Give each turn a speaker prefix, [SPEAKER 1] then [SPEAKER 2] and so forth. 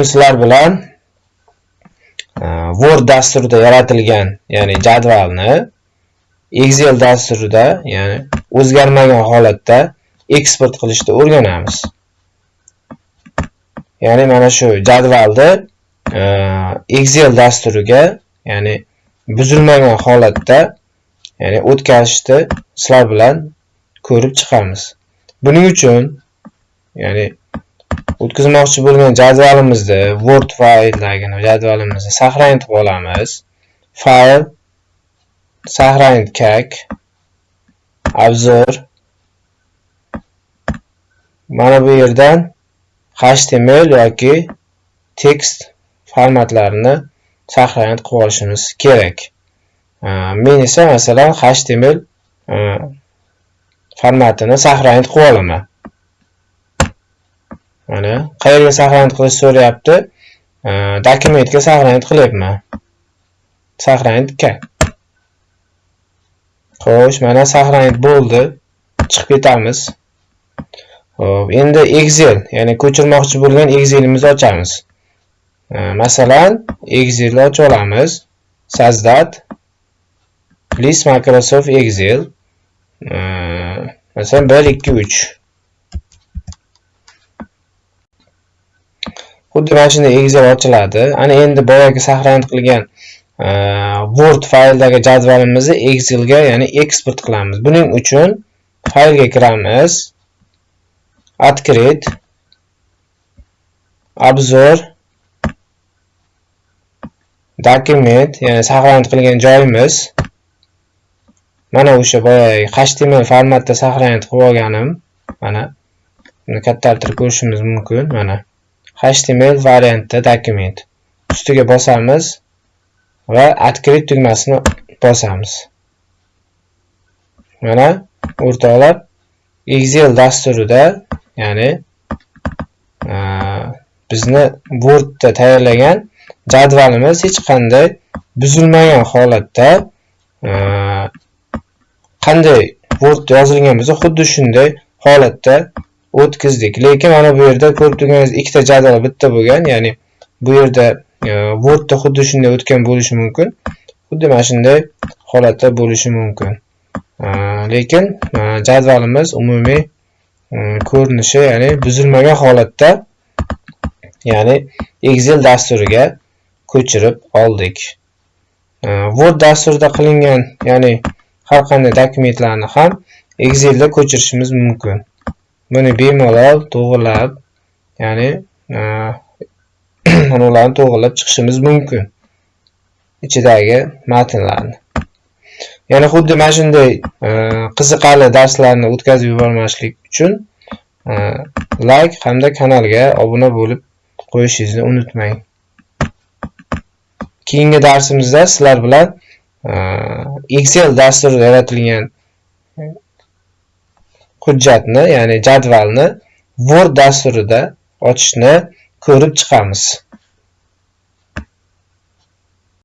[SPEAKER 1] Sizlar bilan Word dasturida yaratilgan, ya'ni jadvalni Excel dasturida, ya'ni o'zgarmagan holatda eksport qilishni o'rganamiz. Ya'ni mana shu jadvalni Excel dasturiga, ya'ni buzilmagan holatda, ya'ni o'tkazishni sizlar bilan ko'rib chiqamiz. Buning uchun, ya'ni o'tkazmoqchi bo'lgan jadvalimizni, Word fayldagi jadvalimizni сохранить qilib olamiz. Fayl, сохранить как, обзор, mana bu yerdan HTML yoki tekst formatlarini сохранить qilib olishimiz kerak. Men esa, masalan, HTML formatini сохранить qilib olaman. Mana qayerga сохранить qilish so'rayapti. Dokumentga сохранить qilyapman. Сохранить как. Xo'sh, mana сохранить bo'ldi. Chiqib ketamiz. Xo'p, endi Excel, ya'ni ko'chirmoqchi bo'lgan Excelimizni ochamiz. Masalan, Excelni ochib olamiz. Создать list Microsoft Excel. Masalan, 1 2 3. Xuddi mana shunday Excel ochiladi. Ana endi boyagi сохранить qilgan Word fayldagi jadvalimizni Excelga, ya'ni eksport qilamiz. Buning uchun faylga kiramiz. Открыть, обзор, dokument, ya'ni сохранить qilgan joyimiz. Mana o'sha boyagi HTML formatda сохранить qilib olganim. Mana buni kattaltirib ko'rishimiz mumkin. Mana HTML variantda dokument. Ustiga bosamiz va "Открыть" tugmasini bosamiz. Mana, o'rtoqlar, Excel dasturida, ya'ni bizni Wordda tayyorlagan jadvalimiz hech qanday buzilmagan holatda, qanday Wordda yozilgan bo'lsa, xuddi shunday holatda o'tkazdik. Lekin mana bu yerda ko'rib turganingiz ikkita jadval bitta bo'lgan, ya'ni bu yerda Wordda xuddi shunday o'tgan bo'lishi mumkin. Xuddi mana shunday holatda bo'lishi mumkin. Lekin jadvalimiz umumiy ko'rinishi, ya'ni buzilmagan holatda, ya'ni Excel dasturiga ko'chirib oldik. Word dasturida qilingan, ya'ni har qanday dokumentlarni ham Excelda ko'chirishimiz mumkin. Buni bemalol to'g'rilab, ya'ni ularni to'g'rilab chiqishimiz mumkin, ichidagi matnlarni. Yana xuddi mana shunday qiziqarli darslarni o'tkazib yubormaslik uchun layk hamda kanalga obuna bo'lib qo'yishingizni unutmang. Keyingi darsimizda sizlar bilan Excel dasturida yaratilgan hujjatni, ya'ni jadvalni Word dasturida ochishni ko'rib chiqamiz.